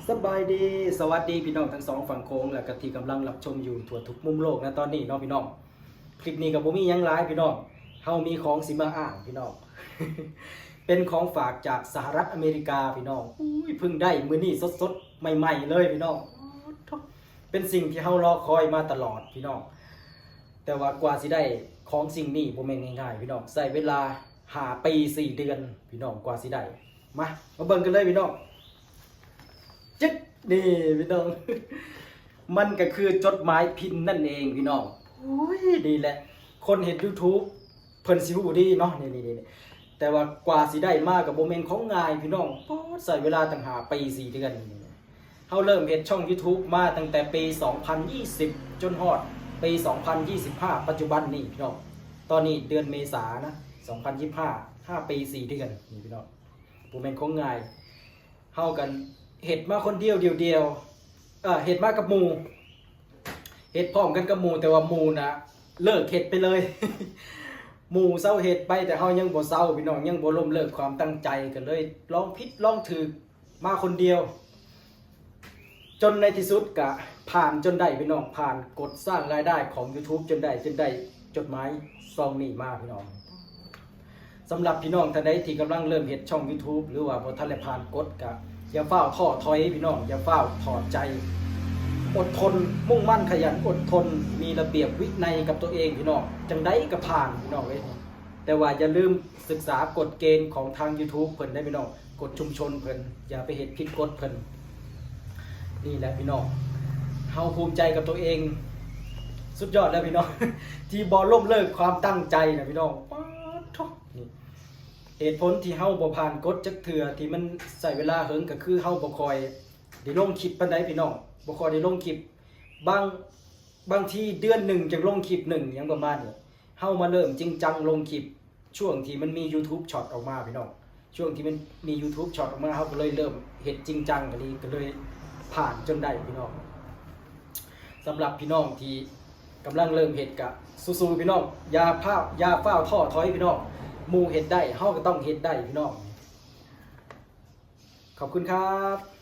ສະບາຍດີ ສະຫວັດດີພີ່ນ້ອງທັງສອງຝັ່ງໂຂງ ແລະກະທີ່ກຳລັງຮັບຊົມຢູ່ທົ່ວທຸກມຸມໂລກນະຕອນນີ້ເນາະພີ່ນ້ອງ. ຄລິບນີ້ກະບໍ່ມີຫຍັງຫຼາຍພີ່ນ້ອງ ເຮົາມີຂອງຊິມາອ້າງພີ່ນ້ອງ ເປັນຂອງຝາກຈາກສະຫະລັດອາເມລິກາພີ່ນ້ອງ. ອຸ້ຍ ເພິ່ງໄດ້ມື້ນີ້ສົດໆ ໃໝ່ໆ ເລີຍພີ່ນ້ອງ. ເປັນສິ່ງທີ່ເຮົາລໍຄອຍມາຕະຫຼອດພີ່ນ້ອງ. ແຕ່ວ່າກວ່າຊິໄດ້ຂອງສິ່ງນີ້ບໍ່ແມ່ນງ່າຍໆ ພີ່ນ້ອງ ໃຊ້ເວລາຫ້າປີສີ່ເດືອນພີ່ນ້ອງ ກວ່າຊິໄດ້. ມາ ມາເບິ່ງກັນເລີຍພີ່ນ້ອງ. ຈຶກ ນີ້ພີ່ນ້ອງ ມັນກະຄືຈົດໝາຍພິມນັ້ນເອງພີ່ນ້ອງ. ໂອ້ຍ ນີ້ແຫຼະ ຄົນເຮັດ YouTube ເພິ່ນຊິຮູ້ດີເນາະ ນີ້ໆໆ. ແຕ່ວ່າກວ່າຊິໄດ້ມາກະບໍ່ແມ່ນຂອງງ່າຍພີ່ນ້ອງ. ປາດ ໃຊ້ເວລາຕັ້ງຫ້າປີສີ່ເດືອນ. ເຮົາເລີ່ມເຮັດຊ່ອງ YouTube ມາຕັ້ງແຕ່ປີສອງພັນຊາວ ຈົນຮອດປີສອງພັນຊາວຫ້າ ປັດຈຸບັນນີ້ພີ່ນ້ອງ. ຕອນນີ້ເດືອນເມສານະ ສອງພັນຊາວຫ້າ ຫ້າປີສີ່ເດືອນນີ້ພີ່ນ້ອງ ບໍ່ແມ່ນຂອງງ່າຍ. ເຮົາກະເຮັດມາຄົນດຽວ ດຽວໆ ເອີ ເຮັດມາກັບໝູ່ ເຮັດພ້ອມກັນກັບໝູ່ ແຕ່ວ່າໝູ່ນະເລີກເຮັດໄປເລີຍ. ໝູ່ເຊົາເຮັດໄປ ແຕ່ເຮົາຍັງບໍ່ເຊົາພີ່ນ້ອງ ຍັງບໍ່ລົ້ມເລີກຄວາມຕັ້ງໃຈ ກະເລີຍລອງຜິດລອງຖືກມາຄົນດຽວ ຈົນໃນທີ່ສຸດກະຜ່ານຈົນໄດ້ພີ່ນ້ອງ ຜ່ານກົດສ້າງລາຍໄດ້ຂອງ YouTube ຈົນໄດ້ ຈົນໄດ້ຈົດໝາຍຊ່ອງນີ້ມາພີ່ນ້ອງ. ສຳລັບພີ່ນ້ອງທ່ານໃດທີ່ກຳລັງເລີ່ມເຮັດຊ່ອງ YouTube ຫຼືວ່າບໍ່ທັນໄດ້ຜ່ານກົດ ກະຢ່າຟ້າວທໍ້ຖອຍພີ່ນ້ອງ ຢ່າຟ້າວຖອດໃຈ ອົດທົນ ມຸ່ງໝັ້ນຂະຫຍັນ ອົດທົນ ມີລະບຽບວິໄນກັບຕົວເອງພີ່ນ້ອງ ຈັ່ງໃດກະຜ່ານພີ່ນ້ອງເອີຍ. ແຕ່ວ່າຢ່າລືມສຶກສາກົດເກນຂອງທາງ YouTube ເພິ່ນໄດ້ພີ່ນ້ອງ ກົດຊຸມຊົນເພິ່ນ ຢ່າໄປເຮັດຜິດກົດເພິ່ນ. ນີ້ແຫຼະພີ່ນ້ອງ ເຮົາພູມໃຈກັບຕົວເອງ ສຸດຍອດແລ້ວພີ່ນ້ອງ ທີ່ບໍ່ລົ້ມເລີກຄວາມຕັ້ງໃຈນະພີ່ນ້ອງ. ປາດໂທ້ ນີ້ ເຫດຜົນທີ່ເຮົາບໍ່ຜ່ານກົດຈັກເທື່ອ ທີ່ມັນໃຊ້ເວລາເຫິງ ກະຄືເຮົາບໍ່ຄ່ອຍໄດ້ລົງຄລິບປານໃດພີ່ນ້ອງ ບໍ່ຄ່ອຍໄດ້ລົງຄລິບ ບາງ ບາງທີເດືອນໜຶ່ງຈັ່ງລົງຄລິບໜຶ່ງ ຫຍັງປະມານນີ້. ເຮົາມາເລີ່ມຈິງຈັງລົງຄລິບ ຊ່ວງທີ່ມັນມີ YouTube Short ອອກມາພີ່ນ້ອງ ຊ່ວງທີ່ມັນມີ YouTube Short ອອກມາ ເຮົາກະເລີຍເລີ່ມເຮັດຈິງຈັງກະດີ ກະເລີຍຜ່ານຈົນໄດ້ພີ່ນ້ອງ. ສຳລັບພີ່ນ້ອງທີ່ກຳລັງເລີ່ມເຮັດກະສູ້ໆ ພີ່ນ້ອງ ຢ່າຟ້າວ ຢ່າຟ້າວທໍ້ຖອຍພີ່ນ້ອງ. ໝູ່ເຮັດໄດ້ ເຮົາກະຕ້ອງເຮັດໄດ້ພີ່ນ້ອງ. ຂອບຄຸນຄັບ.